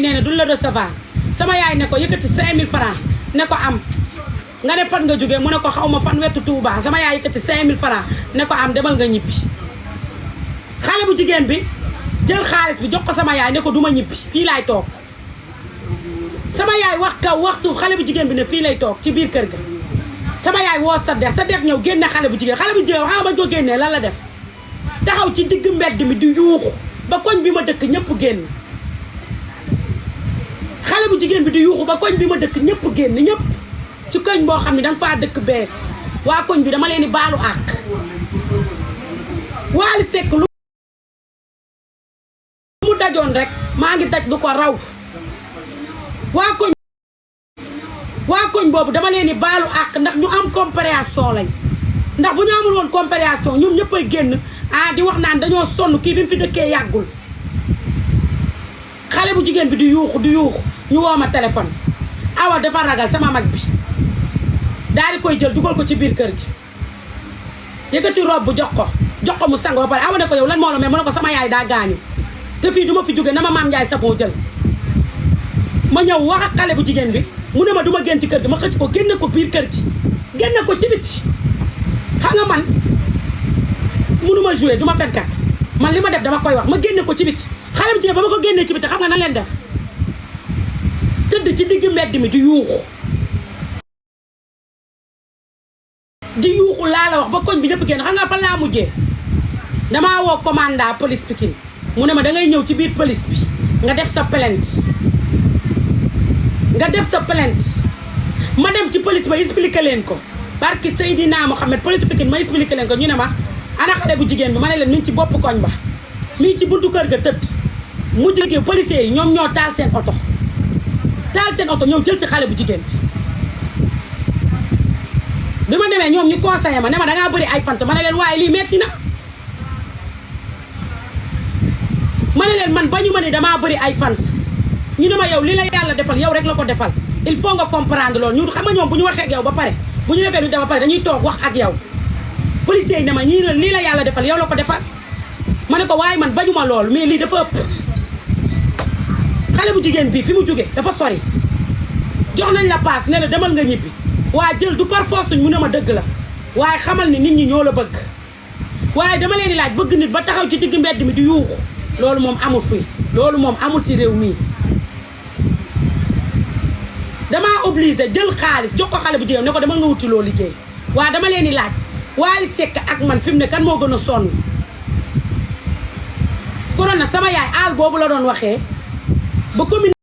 yaay nee na duñ la recevoir sama yaay ne ko yëkkati 5000 francs ne ko am nga ne fan nga jógee mu ne ko xaw ma fan wetu Touba sama yaay yëkkati 5000 francs ne ko am demal nga ñibbi xale bu jigéen bi jël xaalis bi jox ko sama yaay ne ko duma ñibbi fii laay toog sama yaay wax kaw wax suuf xale bu jigéen bi ne fii lay toog ci biir kër ga sama yaay woo sa dex ñëw génne xale bu jigéen xam nga bañ ko génnee lan la def taxaw ci digg mbedd mi di yuuxu ba koñ bi ma dëkk ñëpp génn xale bu jigéen bi di yuuxu ba koñ bi ma dëkk ñëpp génn ñëpp ci koñ boo xam ne danga faa dëkk bees waa koñ bi dama leen di baalu àq Wally Seck lu mu dajoon rek maa ngi daj lu ko raw waa koñ boobu dama leen di baalu àq ndax ñu am compréhension lañ ndax bu ñu amul woon compréhension ñoom ñëppay génn di wax naan dañoo sonn kii bi mu fi dëkkee yàggul xale bu jigéen bi di yuuxu ñu woo ma téléphone awa dafa ragal sama mag bi daal di koy jël dugal ko ci biir kër gi yëkkati robe bu jox ko mu sangoo pare awa ne ko yow lan moo la mais mu ne ko sama yaay daa gaañu te fii duma fi jóge na ma maam Ndiaye Savon jël ma ñëw wax ak xale bu jigéen bi mu ne ma duma génn ci kër gi ma xëcc ko génne ko biir kër gi génne ko ci biti xam nga man mënuma jouer duma fenkat man li ma def dama koy wax ma génne ko ci biti xale bu jigéen ba ma ko génnee ci biti xam nga nan leen def tëdd ci digg mbedd mi di yuuxu laa la wax ba koñ bi ñëpp génn xam nga fan laa mujjee damaa woo commandant police Pikine mu ne ma dangay ñëw ci biir police bi nga def sa plainte ma dem ci police ma expliqué leen ko barki Seydina Mohamed police Pikine ma expliqué leen ko ñu ne ma ana xale bu jigéen bi ma ne leen mi ngi ci bopp koñ ba mi ngi ci buntu kër ga tëdd mujj gi policiers yi ñoom ñoo taal seen oto ñëw jël si xale bu jigéen bi ma demee ñoom ñu conseillé ma ne ma dangaa bëri ay fant ma ne leen waaye lii metti na ma ne leen man bañu ma ni damaa bëri ay fans ñu ne ma yow li la yàlla defal yow rek la ko defal il faut nga comprendre loolu ñu xam nga ñoom bu ñu waxee ak yow ba pare bu ñu defee lu def ba pare dañuy toog wax ak yow policiers yi ne ma ñii la lii la yàlla defal yow la ko defal ma ne ko waaye man bañu ma loolu mais lii dafa ëpp xale bu jigéen bi fi mu jóge dafa sori jox nañ la paas ne la demal nga ñibbi waa jël du par force mu ne ma dëgg la waaye xamal ni nit ñi ñoo la bëgg waaye dama leen di laaj bëgg nit ba taxaw ci digg mbedd mi di yuuxu loolu moom amul fii loolu moom amul ci réew mii damaa obligé jël xaalis jox ko xale bu jigéen ne ko dama nga wuti loo liggéey waaye dama leen di laaj Wally Seck ak man fi mu ne kan moo gën a sonn corona sama yaay aal boobu la doon waxee ba commune